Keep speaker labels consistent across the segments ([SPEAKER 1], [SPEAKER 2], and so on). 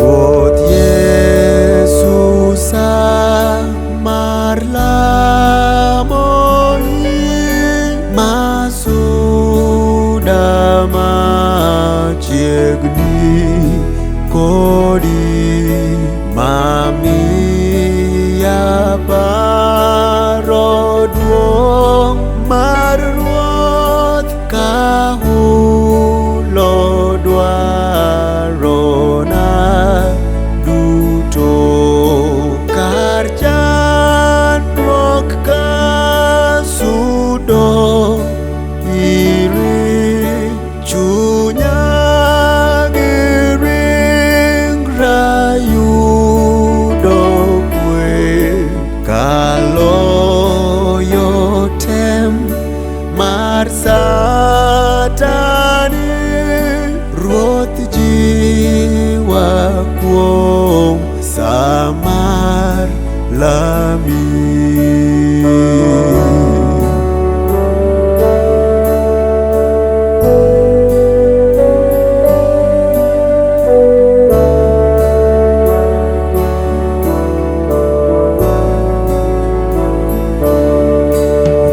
[SPEAKER 1] Ruoth Yesu sa mar lamoi masuda machiegni kodi mamiya paro duong' mar Ruoth kahulo dwarona duto kar chandruok kasudo iri chunya gi ringra yudo kwe kaloyo tem mar Satani Ruoth jiwa kuom sa mar lami.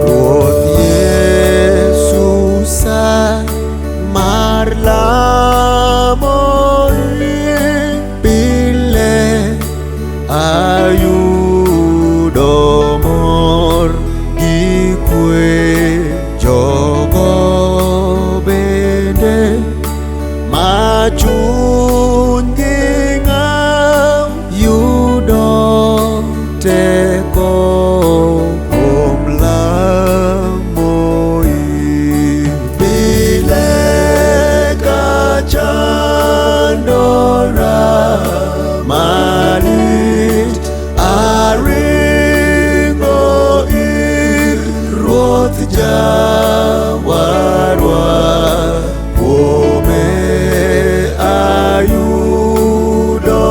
[SPEAKER 1] Ruoth Yesu sa mar lamoi pile ayudo mor gi kwe jogo bende ma chunygi ng'aw yudo teko kuom lamoi. Pile kachandora malit aringo ir Ruoth Jawarwa kuome ayudo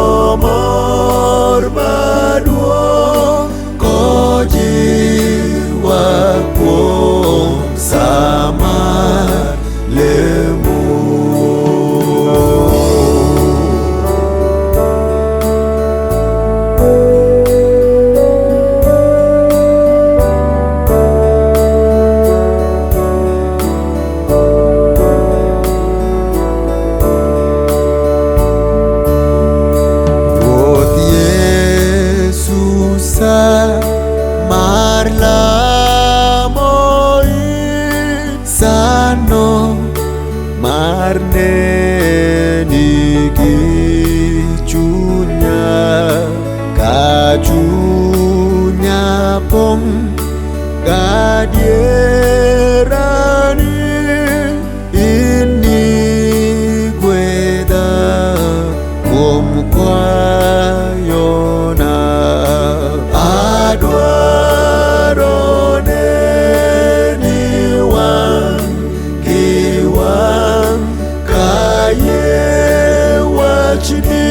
[SPEAKER 1] mor maduong' kojiwa kuom sa mar lemo. Ruoth Yesu sa mar lamoi sano mar neni gi chunya ka chunya pong' gadierani inigwedha kuom kwayona adwaro neni wang' gi wang' kayie wachni.